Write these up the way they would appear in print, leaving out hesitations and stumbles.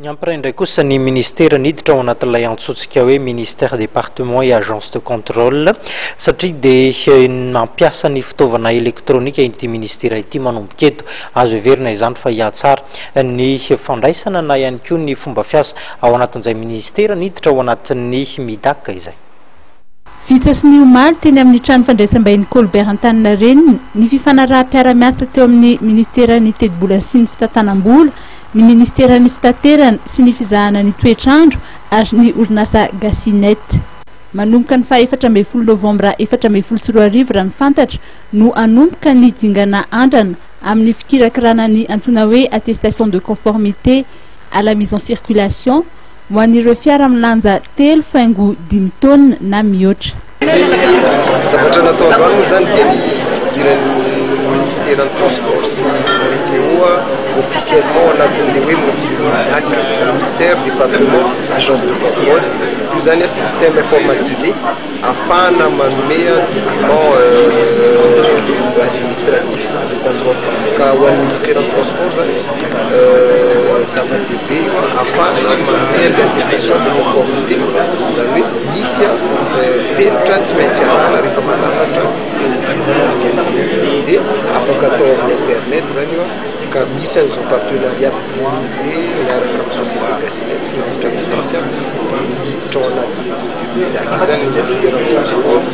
Ny ampiray indray kosa ny ministera niditra ao anatin'ilay antsointsika hoe ministère, département et agence de contrôle, satria dia nampiasa ny fitaovana elektronika ity ministera ity manomboka eto. Azo heverina izany fa hihatsara ny fandraisana na ihany koa ny fomba fiasa ao anatin'izay ministera niditra ao anatin'ny MIDAC izay. Vita sonia omaly teny amin'ny trano fandraisam-bahiny Colbert Antaninarenina ny fifanaraham-piarahamiasa teo amin'ny ministeran'ny tetibola sy ny fitantanam-bola, ny ministeran'ny fitaterana sy ny fizahana ny toetr'andro ary ny orinasa Gasynet. Manomboka ny faha 14 novambra 2014 raha ny fantatra no hanomboka ny dingana andrana amin'ny fikirakirana ny antsoina hoe attestation de conformité à la mise en circulation ho an'ireo fiara milanja 3,5 taonina na mihoatra. Zavatra natao androany moa zany dia ny fidiran'ny ministeran'ny transport sy météo officiellement anatin'le hoe module MIDAC, ministère, département, agence de contrôle. Io zany a système informatisé ahafahana manome document administratif de contrôle, ka ho an'ny ministeran'ny transport zany zava-dehibe io ahafahana manome le attestation de conformité, zany hoe misy a fenitra tsy maintsy arahana rehefa manafatra avy any, dia afaka atao amin'ny internet zany io. Ka misy an'izao partenariat public privé miaraka amin'ny société Gasynet sy ministre finance, dia niditra ao anatin'ny module MIDAC io zany ny ministère ny transport,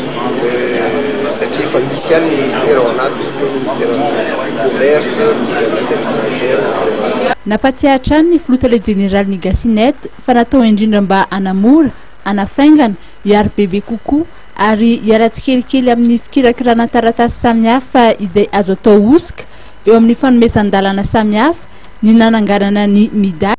satria efa misy ihany ny ministère ao anatiny, ministère commerce, ministère de affaires étrangères, ministère Nampatsiahy hatrany ny filoha tale jeneraly ny Gasynet fa natao indrindra mba hanamora, hanafaingana, hiaro bebe kokoa ary hiara-tsikelikely amin'ny fikirakirana taratasy samihafa izay azo atao hosoka eo amin'ny fanomezan-dalana samihafa ny nananganana ny MIDAC.